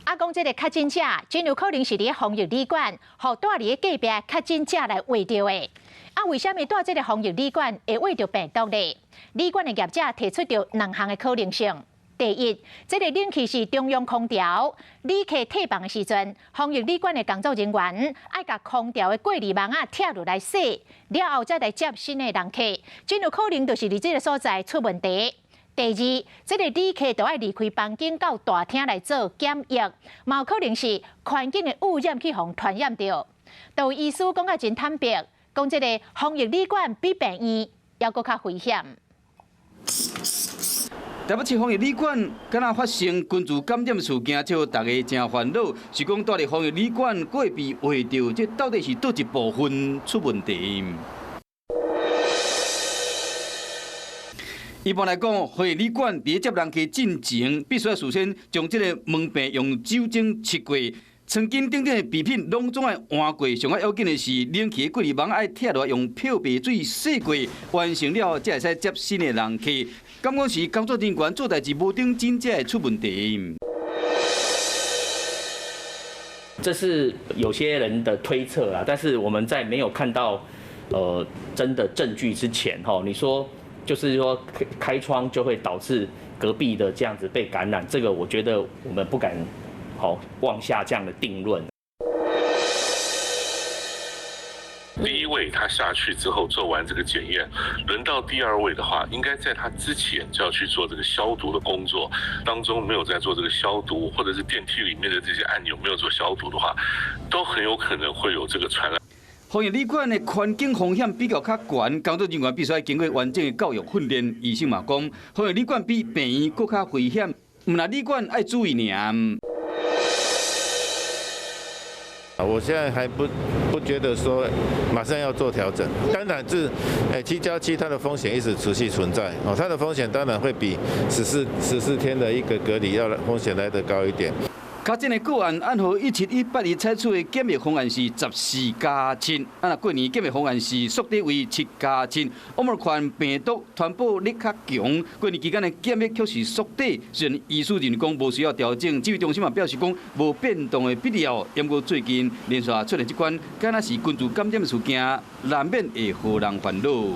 啊，講這个確診者，真有可能是佇防疫旅館，予蹛佇隔壁確診者來秽著的。啊，為啥物蹛這个防疫旅館會秽著病毒呢？旅館的業者提出著兩項的可能性。第一，這个冷氣是中央空調，旅客退房的時陣，防疫旅館的工作人員愛共空調的過濾網仔拆落來洗，了後再來接新的人客，真有可能就是佇這个所在出問題。第二，這个旅客都愛離開房間到大廳來做檢疫，嘛有可能是環境的污染去予傳染著。都醫師講甲真坦白，講這个防疫旅館比病院猶閣較危險。台北市防疫旅館敢若發生群聚感染事件，這予大家真煩惱。是講蹛佇防疫旅館閣會被秽著，這到底是佗一部分出問題？一般來講，防疫旅館佇接人客進前，必須事先將這个門柄用酒精拭過，床巾等等的備品攏總愛換過。上較要緊的是，冷氣的過濾網愛拆落來用漂白水洗過，完成了才會使接新的人客。敢講是工作人員做代誌無認真，才會出問題。這是有些人的推測啦，但是我們在沒有看到真的證據之前，吼，你說就是說開窗就會導致隔壁的這樣子被感染，這個我覺得我們不敢好妄下這樣的定論。第一位他下去之後做完這個檢驗，輪到第二位的話，應該在他之前就要去做這個消毒的工作。當中沒有在做這個消毒，或者是電梯裡面的這些按鈕沒有做消毒的話，都很有可能會有這個傳染。防疫旅館的環境風險比較較懸，工作人員必須經過完整的教育訓練。醫生嘛講，防疫旅館比病院閣較危險，毋但旅館愛注意爾。我現在還不覺得說馬上要做調整，當然是，7加7它的風險一直持續存在，哦，它的風險當然會比14天的一個隔離要風險來得高一點。確診的個案按號17181採取的檢疫方案是14加7，啊，若過年檢疫方案是縮短為7加7。奧密克戎病毒傳播力較強，過年期間的檢疫卻是縮短。雖然醫師認為講無需要調整，指揮中心嘛表示講無變動的必要。不過最近連續出現這款，敢若是群聚感染事件，難免會予人煩惱。